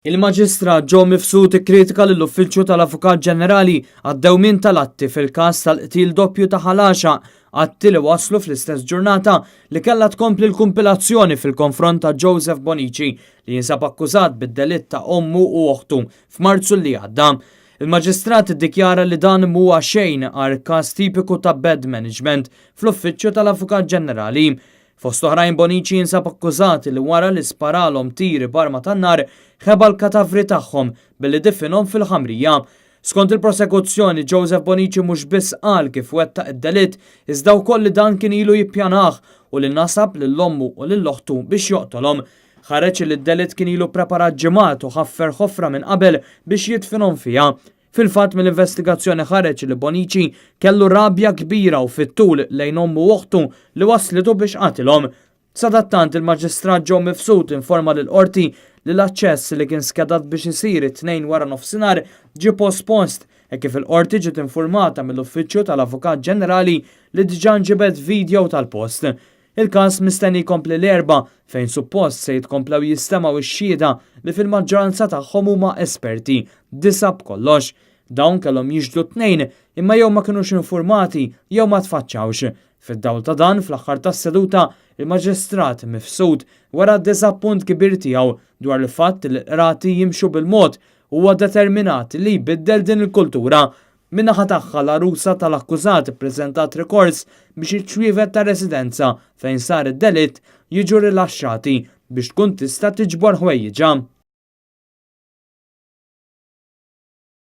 Il-Maġistrat Joe Mifsud ikkritika lill-Uffiċċju tal-Avukat Ġenerali għad-dewmien tal-atti fil-każ tal-qtil doppju ta' Ħal Għaxaq, atti li waslu fl-istess ġurnata li kellha tkompli l-kumpilazzjoni fil-konfront ta' Joseph Bonnici li jinsab akkużat bid-delitt ta' ommu u oħtu f'Marzu li għadda. Il-Maġistrat iddikjara li dan mhuwa xejn għar każ tipiku ta' bad management fl-Uffiċċju tal-Avukat Ġenerali. Fost oħrajn Bonnici jinsab akkużat li wara li sparalhom tiri b'arma tan-nar ħeba l-katavri tagħhom billi difinhom fil-ħamrija. Skont il-prosekuzzjoni, Joseph Bonnici mhux biss qal kif wettaq id-delitt iżda wkoll li dan kien ilu jippjanah u li nasab lil ommu u lil oħtu biex joqtolhom. Ħareġ li d-delitt kien ilu preparat ġimgħat u ħaffer ħofra minn qabel biex jidfinhom fiha. Fil-fatt mill-investigazzjoni ħareġ li Bonnici kellu rabja kbira u fit-tul lejn ommu u oħtu li waslitu biex qatilhom. Sadattant il-Maġistrat Joe Mifsud informa lill-Qorti li l-aċċess li kien skedat biex isir it-Tnejn wara nofsinhar ġie pospost hekk kif il-Qorti ġiet infurmata mill-Uffiċċju tal-Avukat Ġenerali li diġà nġibed video tal-post. Il-każ mistenni jkompli l-Erbgħa fejn suppost se jitkomplew jistemgħu x-xhieda li fil-maġġoranza tagħhom huma esperti, disa' b'kollox. Dawn kellhom jixhdu t-Tnejn imma jew ma kinux infurmati jew ma tfaċċawx. Fid-dawl ta' dan, fl-aħħar tas-seduta, il-Maġistrat Mifsud wera d-diżappunt kbir tiegħu dwar l-fatt li l-qrati jimxu bil-mod u huwa determinat li jbiddel din il-kultura. Min-naħa tagħha, l-għarusa tal-akkużat ippreżentat rikors biex iċ-ċwievet tar-residenza fejn sar id-delitt jiġu rilaxxati biex tkun tista' tiġbor ħwejjiġha.